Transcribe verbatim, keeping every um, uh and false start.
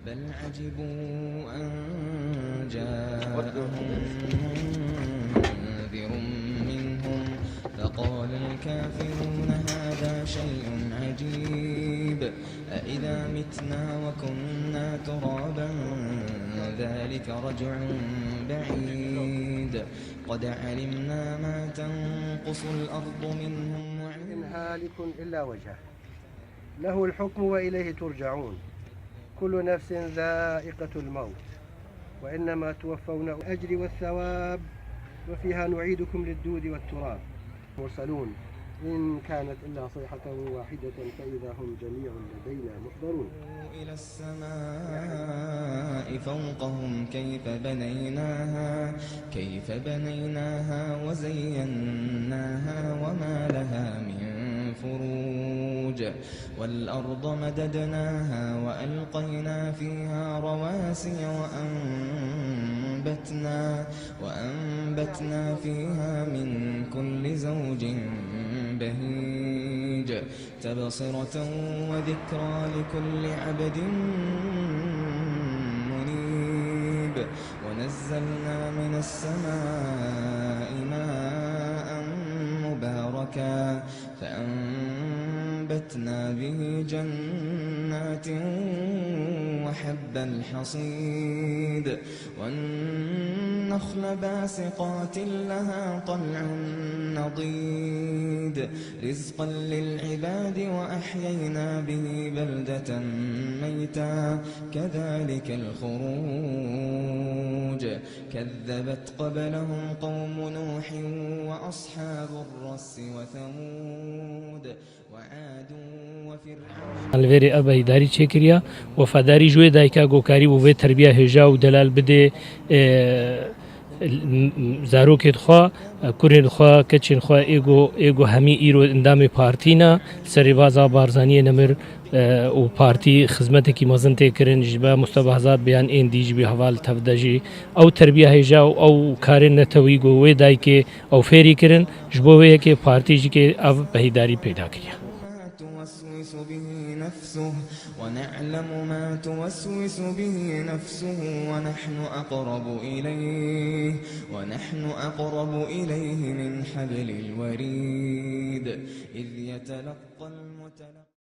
بل عجبوا أن جاءهم منذر منهم فقال الكافرون هذا شيء عجيب أإذا متنا وكنا ترابا ذلك رجع بعيد قد علمنا ما تنقص الأرض منهم وعلمنا هالك إلا وجهه له الحكم وإليه ترجعون كل نفس ذائقة الموت وإنما توفون الأجر والثواب وفيها نعيدكم للدود والتراب مرسلون إن كانت إلا صيحة واحدة فإذا هم جميع لدينا محضرون إلى السماء فوقهم كيف بنيناها كيف بنيناها وزيناها وما لها من فروج والأرض مددناها وألقينا فيها رواسي وأنبتنا وأنبتنا فيها من كل زوج بهيج تبصرة وذكرى لكل عبد منيب ونزلنا من السماء ماء مباركا فأنبتنا به جنات وحب الحصيد والنخل باسقات لها طلع نضيد رزقا للعباد وأحيينا به بلدة ميتا كذلك الخروج كذبت قبلهم قوم نوح وأصحاب الرس وثمود وعاد وفرعون Li vêrê ev behdîdarî çêkiriya, wefadarî ji wê dayika ku karîbû vê terbiya hêja û delal bidê, e, zarokê dixwa, kurê dixwa, keçên xwe ê ku, ê ku hemî îro endamê partî ne, li ser rêbaza Barzaniyê nemir, e, û partî xizmetekî mezin tê kirin, ji be Mustafa Azad biyan ên dî ji bî heval tev de jî. Ew terbiya hêja û ew karên netewî ku wê dayikê ew fêrî kirin, ji bo wê yekê partî jî kê ev behdîdarî peyda kiriye. توسوس به نفسه ونعلم ما توسوس به نفسه ونحن أقرب إليه ونحن أقرب إليه من حبل الوريد إذ يتلقى المتلقى